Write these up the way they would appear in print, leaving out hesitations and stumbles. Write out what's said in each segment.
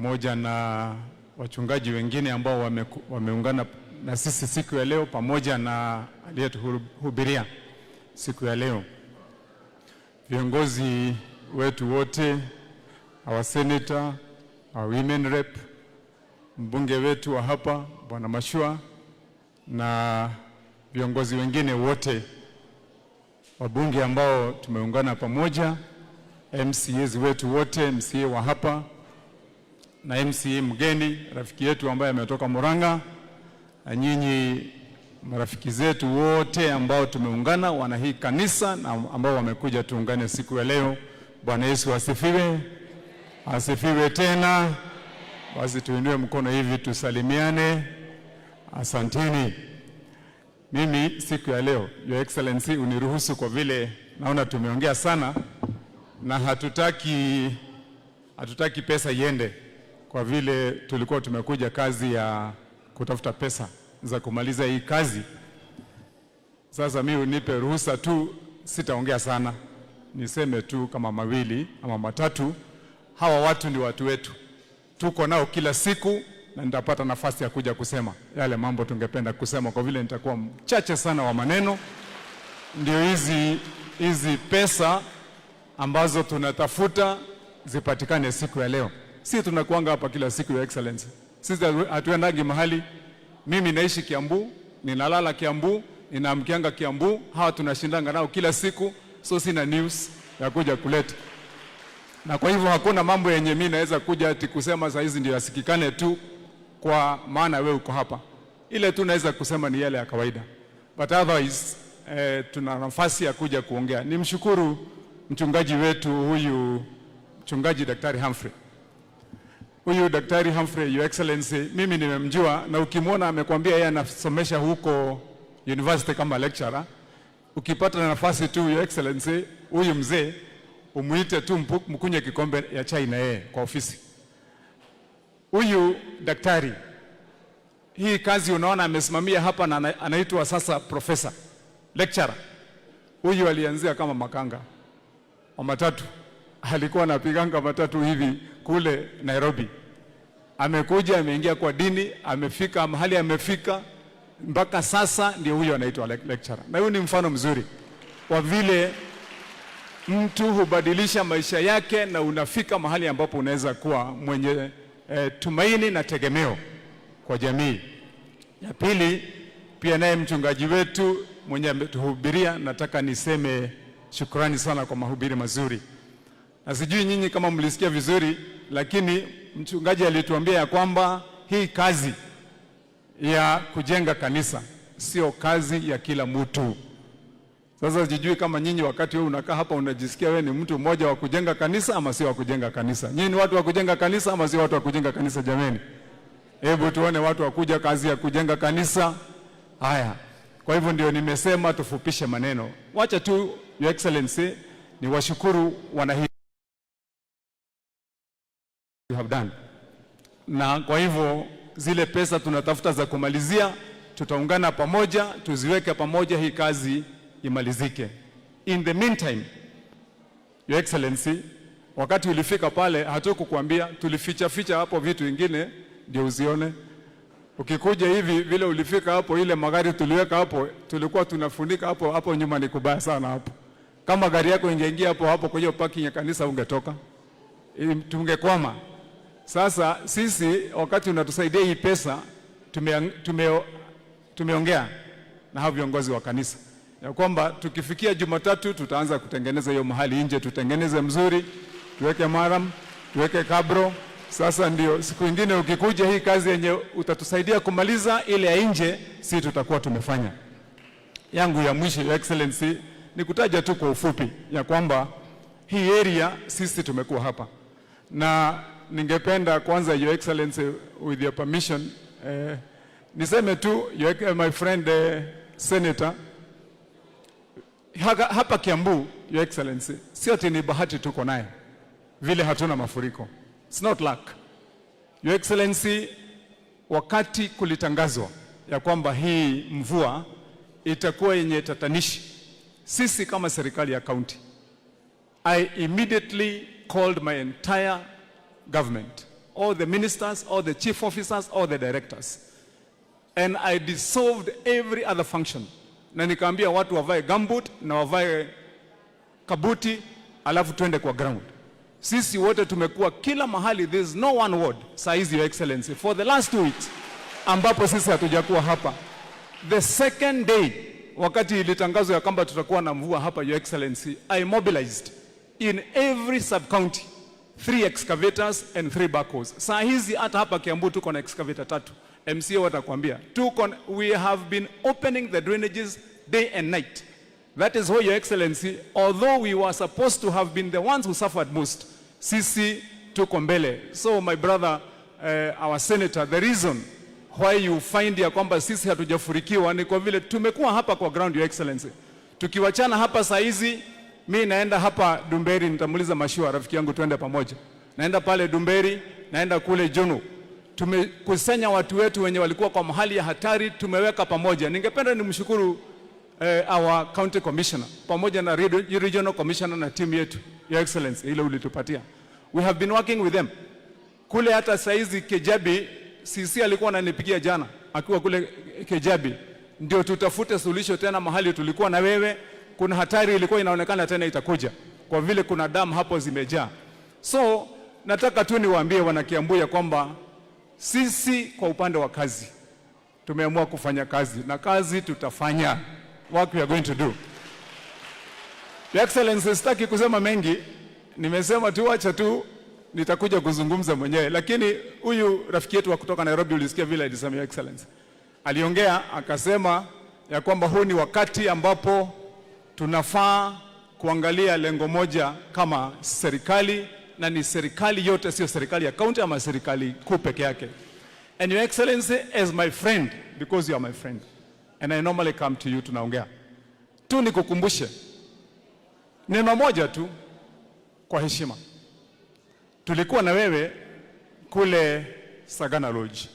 Pamoja na wachungaji wengine ambao wameungana na sisi siku ya leo, pamoja na aliyetuhubiria siku ya leo, viongozi wetu wote, our senator, our women rep, mbunge wetu wa hapa Bwana Mashua na viongozi wengine wote, wabunge ambao tumeungana pamoja, MCAs wetu wote, MCA wa hapa na MCA mgeni rafiki yetu ambaye ametoka Murang'a, na nyinyi marafiki zetu wote ambao tumeungana, wana hii kanisa na ambao wamekuja tuungane siku ya leo. Bwana Yesu asifiwe, asifiwe tena. Basi tuinue mkono hivi tusalimiane. Asanteni. Mimi siku ya leo, Your Excellency, uniruhusu kwa vile naona tumeongea sana na hatutaki pesa iende, kwa vile tulikuwa tumekuja kazi ya kutafuta pesa za kumaliza hii kazi. Sasa mimi unipe ruhusa tu, sitaongea sana, niseme tu kama mawili ama matatu. Hawa watu ni watu wetu, tuko nao kila siku, na nitapata nafasi ya kuja kusema yale mambo tungependa kusema, kwa vile nitakuwa mchache sana wa maneno. Ndio hizi pesa ambazo tunatafuta zipatikane siku ya leo. Sisi tunakuanga hapa kila siku, Your Excellency. Sisi hatuendangi mahali. Mimi naishi Kiambu, ninalala Kiambu, ninaamkianga Kiambu, hawa tunashindanga nao kila siku, so sina news ya kuja kuleta. Na kwa hivyo hakuna mambo yenye mimi naweza kuja ati kusema saa hizi ndio yasikikane tu kwa maana wewe uko hapa. Ile tu naweza kusema ni yale ya kawaida. But otherwise tuna nafasi ya kuja kuongea. Nimshukuru mchungaji wetu huyu, mchungaji Daktari Humphrey. Huyu Daktari Humphrey, Your Excellency, mimi nimemjua na ukimwona amekwambia yeye anasomesha huko university kama lecturer. Ukipata nafasi tu, Your Excellency, huyu mzee umuite tu mkunywe kikombe ya chai na yeye kwa ofisi. Huyu daktari, hii kazi unaona amesimamia hapa na anaitwa sasa professor lecturer. Huyu alianzia kama makanga wa matatu, alikuwa anapiganga matatu hivi kule Nairobi. Amekuja ameingia kwa dini, amefika mahali amefika mpaka sasa, ndio huyu anaitwa lecturer. Na huyu ni mfano mzuri kwa vile mtu hubadilisha maisha yake na unafika mahali ambapo unaweza kuwa mwenye tumaini na tegemeo kwa jamii. Ya pili, pia naye mchungaji wetu mwenye ametuhubiria, nataka niseme shukrani sana kwa mahubiri mazuri. Na sijui nyinyi kama mlisikia vizuri, lakini mchungaji alituambia ya kwamba hii kazi ya kujenga kanisa sio kazi ya kila mtu. Sasa sijui kama nyinyi wakati wewe unakaa hapa unajisikia wewe ni mtu mmoja wa kujenga kanisa ama sio wa kujenga kanisa. Nyinyi ni watu wa kujenga kanisa ama sio watu wa kujenga kanisa jameni? Hebu tuone watu wa kuja kazi ya kujenga kanisa. Haya. Kwa hivyo ndio nimesema tufupishe maneno. Wacha tu, Your Excellency, ni washukuru wana hii you have done. Na kwa hivyo zile pesa tunatafuta za kumalizia, tutaungana pamoja, tuziweke pamoja, hii kazi imalizike. In the meantime, Your Excellency, wakati ulifika pale hatukukuambia, tulificha ficha hapo vitu vingine ndio uzione. Ukikuja hivi vile ulifika hapo, ile magari tuliweka hapo, tulikuwa tunafunika hapo hapo nyuma, ni kubaya sana hapo. Kama gari yako ingeingia hapo hapo kwa hiyo parking ya kanisa ungetoka, tungekwama. Sasa sisi wakati unatusaidia hii pesa, tumeongea na hao viongozi wa kanisa ya kwamba tukifikia Jumatatu tutaanza kutengeneza hiyo mahali nje, tutengeneze mzuri, tuweke murram, tuweke cabro. Sasa ndio siku ingine ukikuja hii kazi yenye utatusaidia kumaliza ile ya nje, si tutakuwa tumefanya. Yangu ya mwisho, Your Excellency, ni kutaja tu kwa ufupi ya kwamba hii area sisi tumekuwa hapa na ningependa kwanza, Your Excellency, with your permission, niseme tu my friend Senator, hapa Kiambu, Your Excellency, sio ati ni bahati tuko naye vile hatuna mafuriko. It's not luck. Your Excellency, wakati kulitangazwa ya kwamba hii mvua itakuwa yenye tatanishi, sisi kama serikali ya county, I immediately called my entire government. All the ministers, all the chief officers, all the directors. And I dissolved every other function. Na nikaambia watu wavae gumboot na wavae kabuti, alafu twende kwa ground. Sisi wote tumekuwa kila mahali, there is no one ward saa hizi, Your Excellency, for the last 2 weeks ambapo sisi hatujakuwa hapa. The second day wakati ilitangazwa ya kwamba tutakuwa na mvua hapa, Your Excellency, I mobilized in every sub county three excavators and three backhoes. Saa hizi hata hapa Kiambu tuko na excavator tatu. MCA watakwambia tuko, we have been opening the drainages day and night. That is why, Your Excellency, although we were supposed to have been the ones who suffered most, sisi tuko mbele. So my brother, our senator, the reason why you find ya kwamba sisi hatujafurikiwa ni kwa vile tumekuwa hapa kwa ground, Your Excellency. Tukiwachana hapa saa hizi, mi naenda hapa Ndumberi, nitamuuliza Mashua rafiki yangu tuende pamoja. Naenda pale Ndumberi, naenda kule Junu. Tumekusanya watu wetu wenye walikuwa kwa mahali ya hatari, tumeweka pamoja. Ningependa nimshukuru our county commissioner pamoja na regional commissioner na team yetu, Your Excellency, ile ulitupatia. We have been working with them kule. Hata saizi Kijabi, CC alikuwa ananipigia jana akiwa kule Kijabi, ndio tutafute suluhisho tena mahali tulikuwa na wewe. Kuna hatari ilikuwa inaonekana tena itakuja kwa vile kuna damu hapo zimejaa. So nataka tu niwaambie wana Kiambu ya kwamba sisi kwa upande wa kazi tumeamua kufanya kazi na kazi tutafanya. Work we are going to do. Your Excellency, sitaki kusema mengi, nimesema tu acha tu nitakuja kuzungumza mwenyewe, lakini huyu rafiki yetu wa kutoka Nairobi, ulisikia vile alisema, Your Excellency, aliongea akasema ya kwamba huu ni wakati ambapo tunafaa kuangalia lengo moja kama serikali, na ni serikali yote, sio serikali ya kaunti ama serikali kuu peke yake. And Your Excellency, as my friend, because you are my friend and I normally come to you, tunaongea tu, nikukumbushe neno moja tu kwa heshima. Tulikuwa na wewe kule Sagana Lodge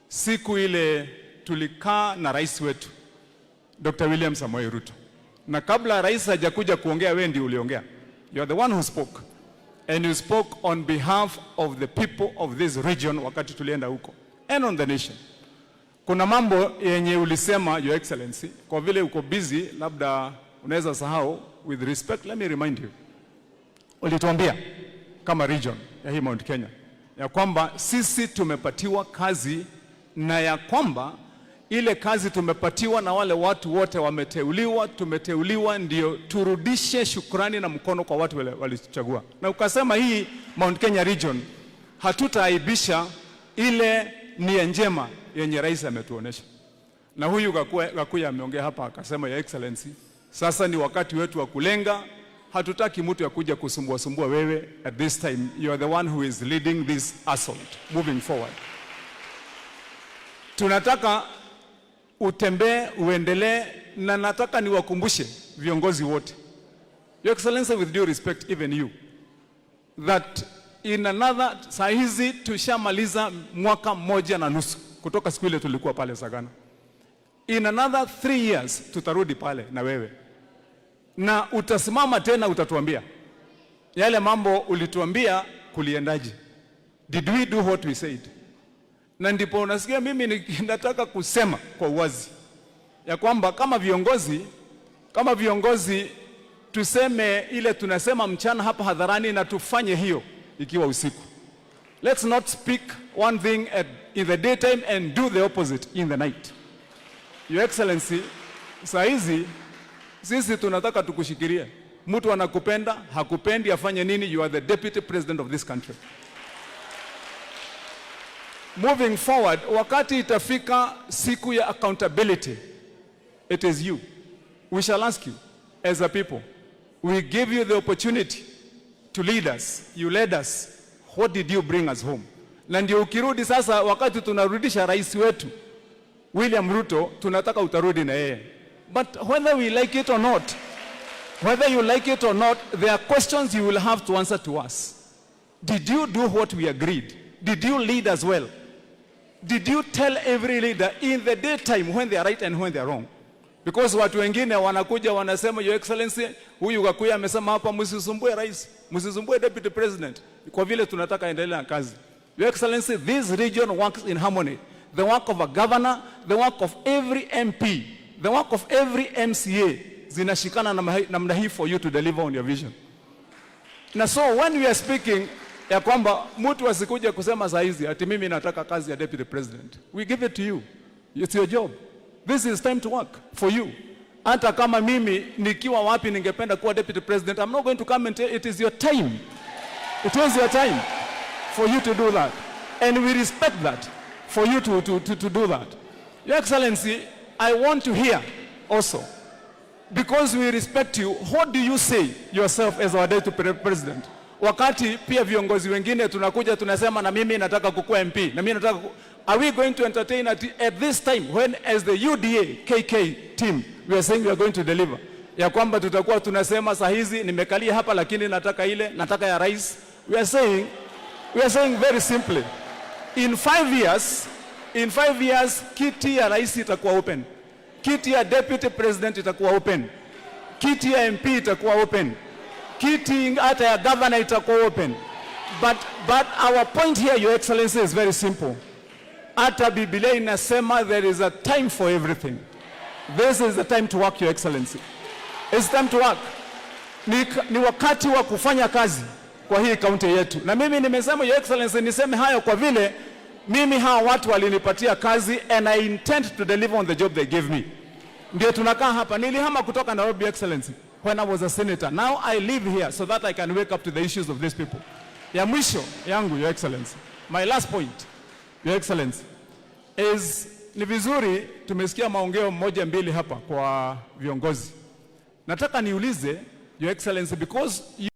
siku ile tulikaa na rais wetu Dr. William Samoei Ruto, na kabla rais hajakuja kuongea, wewe ndio uliongea. You are the one who spoke and you spoke on behalf of the people of this region wakati tulienda huko and on the nation. Kuna mambo yenye ulisema, Your Excellency, kwa vile uko busy, labda unaweza sahau. With respect, let me remind you, ulituambia kama region ya hii Mount Kenya ya kwamba sisi tumepatiwa kazi na ya kwamba ile kazi tumepatiwa na wale watu wote wameteuliwa, tumeteuliwa ndio turudishe shukrani na mkono kwa watu wale walichagua, na ukasema hii Mount Kenya region hatutaaibisha ile nia njema yenye rais ametuonesha. Na huyu Gakuya ameongea hapa akasema, Your Excellency, sasa ni wakati wetu wa kulenga. Hatutaki mtu ya kuja kusumbua sumbua wewe. At this time you are the one who is leading this assault moving forward. Tunataka utembee uendelee, na nataka niwakumbushe viongozi wote, Your Excellency, with due respect, even you, that in another, saa hizi tushamaliza mwaka mmoja na nusu kutoka siku ile tulikuwa pale Sagana. In another 3 years tutarudi pale na wewe, na utasimama tena, utatuambia yale mambo ulituambia kuliendaje? Did we do what we said? Na ndipo unasikia mimi nataka kusema kwa uwazi ya kwamba kama viongozi tuseme ile tunasema mchana hapa hadharani na tufanye hiyo ikiwa usiku. Let's not speak one thing in the daytime and do the opposite in the night. Your Excellency, saa hizi sisi tunataka tukushikilie. Mtu anakupenda, hakupendi, afanye nini? You are the deputy president of this country. Moving forward, wakati itafika siku ya accountability, it is you. We shall ask you as a people. We give you the opportunity to lead us. You led us. What did you bring us home? Na ndio ukirudi sasa, wakati tunarudisha rais wetu William Ruto, tunataka utarudi na yeye. But whether we like it or not, whether you like it or not, there are questions you will have to answer to us. Did you do what we agreed? Did you lead us well? Did you tell every leader in the daytime when they are right and when they are wrong? Because watu wengine wanakuja wanasema, Your Excellency, huyu Gakuya amesema hapa, msisumbue rais, msisumbue deputy president, kwa vile tunataka endelee na kazi. Your Excellency, this region works in harmony. The work of a governor, the work of every MP, the work of every MCA zinashikana namna hii for you to deliver on your vision. Na so when we are speaking ya kwamba mtu asikuje kusema saa hizi ati mimi nataka kazi ya deputy president. We give it to you. It's your job. This is time to work for you. Hata kama mimi nikiwa wapi ningependa kuwa deputy president, I'm not going to come and tell. It is your time. It is your time for you to do that. And we respect that for you to do that. Your Excellency, I want to hear also, because we respect you, what do you say yourself as our deputy president? Wakati pia viongozi wengine tunakuja tunasema na mimi nataka kukuwa MP, na mimi nataka are we going to entertain at this time when as the UDA KK team we are saying we are going to deliver, ya kwamba tutakuwa tunasema saa hizi nimekalia hapa lakini nataka ile, nataka ya rais? We are saying very simply, in 5 years kiti ya rais itakuwa open, kiti ya deputy president itakuwa open, kiti ya MP itakuwa open, kiti hata ya governor itakuwa open. But our point here, Your Excellency, is very simple. Hata Biblia inasema there is a time for everything. This is the time to work, Your Excellency. It's time to work. Ni wakati wa kufanya kazi kwa hii kaunti yetu, na mimi nimesema, Your Excellency, niseme hayo kwa vile mimi hawa watu walinipatia kazi and I intend to deliver on the job they gave me. Ndio tunakaa hapa. Nilihama kutoka Nairobi, Excellency, when I was a senator. Now I live here so that I can wake up to the issues of these people. Ya mwisho yangu, Your Excellency, my last point, Your Excellency, is ni vizuri tumesikia maongeo mmoja mbili hapa kwa viongozi. Nataka niulize, Your Excellency, because you